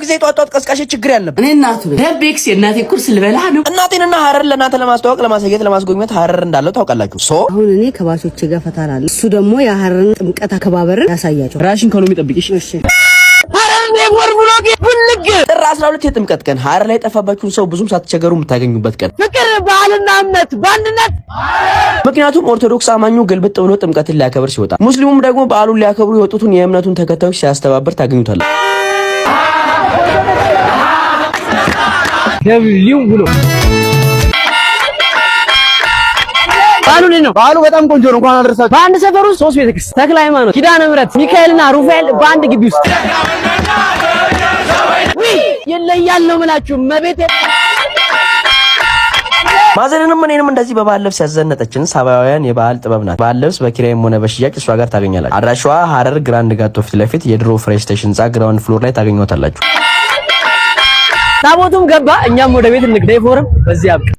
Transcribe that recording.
ጊዜ ጧት ጧት ቀስቃሽ ችግር ያልነበር። እኔ እናቱ ነኝ። ረቤክስ የእናቴ ቁርስ ልበላ ነው። እናቴንና ሀረር ለእናንተ ለማስተዋወቅ፣ ለማሳየት፣ ለማስጎብኘት ሀረር እንዳለው ታውቃላችሁ። So አሁን እኔ ከባቾቼ ጋር ፈታ እላለሁ። እሱ ደግሞ የሀረርን ጥምቀት አከባበርን ያሳያቸው። ራሽን ከሎሚ ጠብቂሽ። እሺ። ጥር 12 የጥምቀት ቀን ሀረር ላይ የጠፋባችሁን ሰው ብዙም ሳትቸገሩ የምታገኙበት ቀን። ፍቅር፣ ባህልና እምነት በአንድነት። ምክንያቱም ኦርቶዶክስ አማኙ ግልብጥ ብሎ ጥምቀትን ሊያከብር ሲወጣ፣ ሙስሊሙም ደግሞ በዓሉን ሊያከብሩ የወጡትን የእምነቱን ተከታዮች ሲያስተባብር ታገኙታላችሁ። ደብሊው ብሎ በዓሉ እንዴት ነው? በዓሉ በጣም ቆንጆ ነው። እንኳን አደረሳችሁ። በአንድ ሰፈር ውስጥ ሶስት ቤተክርስቲያን፣ ተክለ ሃይማኖት፣ ኪዳነ ምሕረት፣ ሚካኤልና ሩፋኤል በአንድ ግቢ ውስጥ። ውይ ይለያል ነው የምላችሁ መቤቴ። ማዘንንም እኔንም እንደዚህ በባህል ልብስ ያዘነጠችን ሳባውያን የባህል ጥበብ ናት። ባህል ልብስ በኪራይም ሆነ በሽያጭ እሷ ጋር ታገኛላችሁ። አድራሻዋ ሀረር ግራንድ ጋቶ ፊት ለፊት የድሮ ፍሬሽ ስቴሽን ህንጻ ground floor ላይ ታገኟታላችሁ። ታቦቱም ገባ፣ እኛም ወደ ቤት እንግዳ። ፎርም በዚህ አብቃ።